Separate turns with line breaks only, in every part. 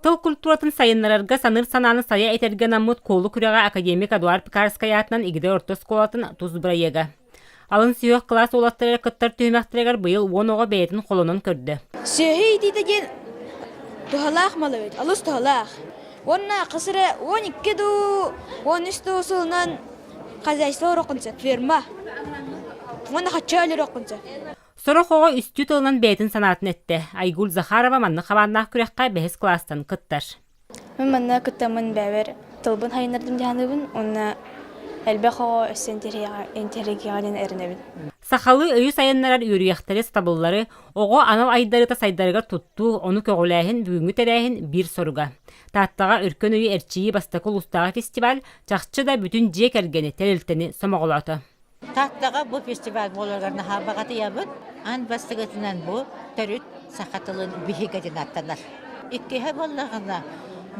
Тыл культуратын сайыннарарга саныыр санааны сайа этэргэ анаммыт Куолу күрэҕэ академик Эдуард Пекарскай аатынан Игидэй орто оскуолатын тус бырайыага. Алын сүһүөх кылаас уолаттарыгар кыттар түһүмэхтэригэр быйыл 10 оҕо бэйэтин холонон көрдө.
Сүөһү иитиитэ диэн туһалаах мал эбит, олус туһалаах. Уонна хас эрэ 12 дуу, 13 дуу сылынан хозяйство оруоххун сөп, ферма. Уонна хаччы өлөрүөххүн сөп.
Сорох оҕо үстүү тылынан бэйэтин санаатын эттэ. Айгуль Захарова маннык хабааннаах күрэххэ бэһис кылаастан кыттар.
Мин манна кыттаммын бэйэбэр тылбын хайыннардым дии саныыбын уонна элбэх оҕо өссө интэриэһиргиэҕэ диэн эрэнэбин.
Сахалыы өйү сайыннарар үөрүйэхтэри, сатабыллары оҕо анал айдарыыта сайдарыгар туттуу, ону көҕүлээһин бүгүҥҥү тэрээһин биир соруга. Тааттаҕа Өркөн өйү эрчийии бастакы улуустааҕы фестиваль чахчы да бүтүн дьиэ кэргэни, тэрилтэни сомоҕолоото.
Тааттаҕа бу фестиваль буоларыгар наһаа баҕатыйабыт. Аан бастакытынан бу төрүт саха тылын биһигэ диэн ааттанар. Иккиһэ буоллаҕына,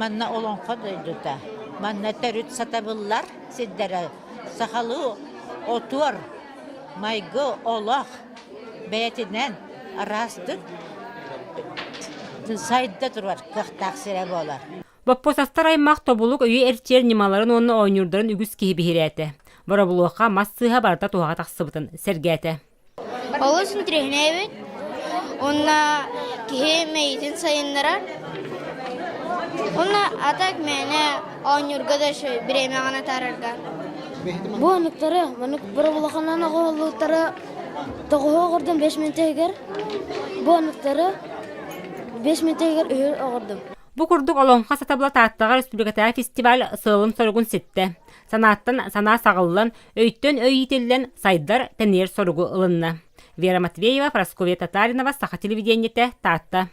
манна олоҥхо дойдута, манна төрүт сатабыллар сирдэрэ, сахалыы отуор, майгы, олох бэйэтинэн араастык сайда турар кыахтаах сирэ буолар.
Боппосовтар аймах тобулук өйү эрчийэр ньымаларын уонна оонньуурдарын үгүс киһи биһирээтэ. Боробулуоха мас сыыһа барыта туһаҕа тахсыбытын сэргээтэ.
Олус интэриэһинэй эбит. Уонна киһи мэйиитин сайыннарар. Уонна а так мээнэ оонньуурга да үчүгэй бириэмэҕин атаарарга.
Бу онуктары, маннык боробулуоханан оҕоһуллубуттары тоҕуһу оҕордум 5 мүнүүтэ Бу онуктары 5 мүнүүтэ үһү оҕордум.
Бу курдук Олоҥхо сатабыла Тааттаҕа республикатааҕы фестиваль сыалын-соругун ситтэ. Санааттан санаа саҕыллан, өйтөн өй иитиллэн, сайдар, тэнийэр соругу ылынна. Вера Матвеева, Прасковья Татаринова, Саха телевидениетэ, Таатта.